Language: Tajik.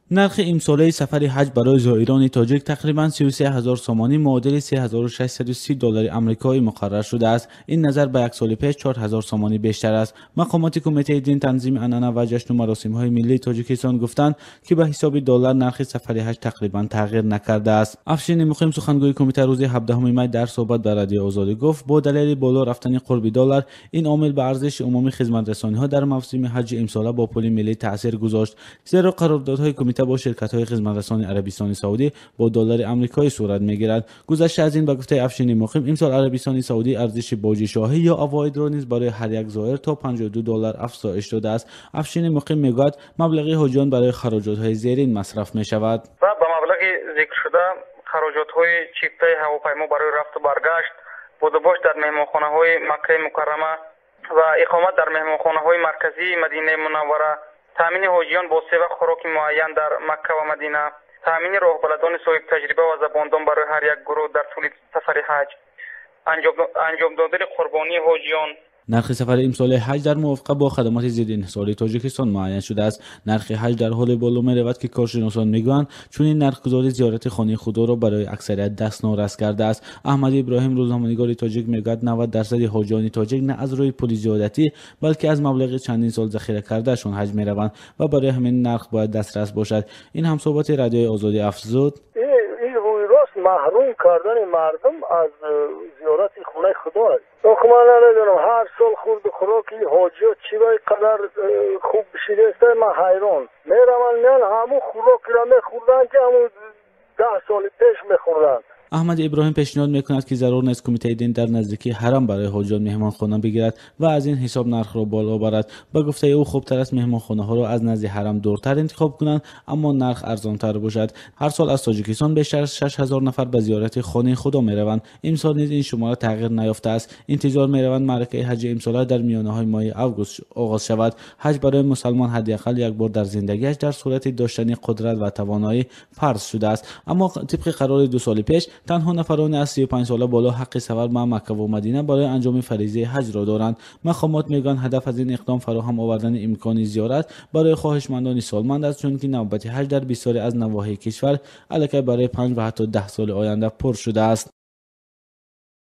Нархи имсолаи сафари ҳаҷ барои зоирони тоҷик тақрибан 33 ҳазор сомонӣ, муодили 3630 доллари амрикоӣ муқаррар шудааст. Ин назар ба як соли пеш 4 ҳазор сомонӣ бештар аст. Мақомоти Кумитаи дин, танзими анъана ва ҷашну маросимҳои миллии Тоҷикистон гуфтанд, ки ба ҳисоби доллар нархи сафари ҳаҷ тақрибан тағйир накардааст. Афшини Муқим, сухангӯи кумита, рӯзи 17 май дар суҳбат ба Радиои Озодӣ гуфт, бо далели боло рафтани қурби доллар ин омил ба арзиши умумии хизматрасониҳо дар мавсими ҳаҷи имсола бо пули миллӣ таъсир гузошт, зеро қарордодҳои кумита бо ширкатҳои хизматрасони Арабистони Саудӣ бо доллари амрикоӣ сурат мегирад. Гузашта аз ин, ба гуфтаи Афшини Муқим, имсол Арабистони Саудӣ арзиши боҷи шоҳӣ ё авоидро низ барои ҳар як зоир то 52 доллар афзоиш додааст. Афшини Муқим мегӯяд, маблағи ҳоҷиён барои хароҷотҳои зерин масраф мешавад. Ва ба маблағи зикршуда хароҷотҳои чиптаи ҳавопаймо барои рафту баргашт, будубош дар меҳмонхонаҳои Маккаи Мукаррама ва иқомат дар меҳмонхонаҳои марказии Мадинаи Мунаввара, таъмини ҳоҷиён бо се вақт хӯроки муайян дар Макка ва Мадина, таъмини роҳбаладони соҳибтаҷриба ва забондон барои ҳар як гурӯҳ дар тӯли сафари ҳаҷ, анҷом додани қурбонии ҳоҷиён. Нархи сафари имсолаи ҳаҷ дар мувофиқа бо хадамоти зидди инҳисории Тоҷикистон муайян шудааст. Нархи ҳаҷ дар ҳоле боло меравад, ки коршиносон мегӯянд, чунин нархгузорӣ зиёрати хонаи худоро барои аксарият дастнорас кардааст. Аҳмад Иброҳим, рӯзноманигори тоҷик, мегӯяд, 90% ҳоҷиёни тоҷик на аз рӯи пули зиёдатӣ, балки аз маблағи чандин сол захира кардаашон ҳаҷ мераванд ва барои ҳамин нарх бояд дастрас бошад. Ин ҳамсӯҳбати Радиои Озодӣ афзуд: ин рӯйрост маҳрум кардани мардум аз зиёрати хонаи худо аст. Ман намедонам, ҳар сол хурду хӯроки ҳоҷиё чӣ ба ин қадар хуб шидааст, ман ҳайрон. Мераванд, меянд, ҳамун хӯрокиро мехӯрданд, ки ҳамун 10 соли пеш мехӯрданд. Аҳмад Иброҳим пешниҳод мекунад, ки зарур нест Кумитаи дин дар наздикии ҳарам барои ҳоҷиён меҳмонхона бигирад ва аз ин ҳисоб нархро боло барад. Ба гуфтаи ӯ, хубтар аст меҳмонхонаҳоро аз назди ҳарам дуртар интихоб кунанд, аммо нарх арзонтар бошад. Ҳар сол аз Тоҷикистон бештар аз 6 ҳазор нафар ба зиёрати хонаи худо мераванд. Имсол низ ин шумора тағйир наёфтааст. Интизор мераванд маъракаи ҳаҷи имсола дар миёнаҳои моҳи август оғоз шавад. Ҳаҷ барои мусалмон ҳадди ақал як бор дар зиндагиаш дар сурати доштани қудрат ва тавоноӣ фарз шудааст. Аммо тибқи қарори 2 соли пеш танҳо нафароне аз 35 сола боло ҳаққи сафар ба Макка ва Мадина барои анҷоми фаризаи ҳаҷро доранд. Мақомот мегӯянд, ҳадаф аз ин иқдом фароҳам овардани имкони зиёрат барои хоҳишмандони солманд аст, чунки навбати ҳаҷ дар бисёре аз навоҳии кишвар аллакай барои 5 ва ҳатто 10 соли оянда пур шудааст.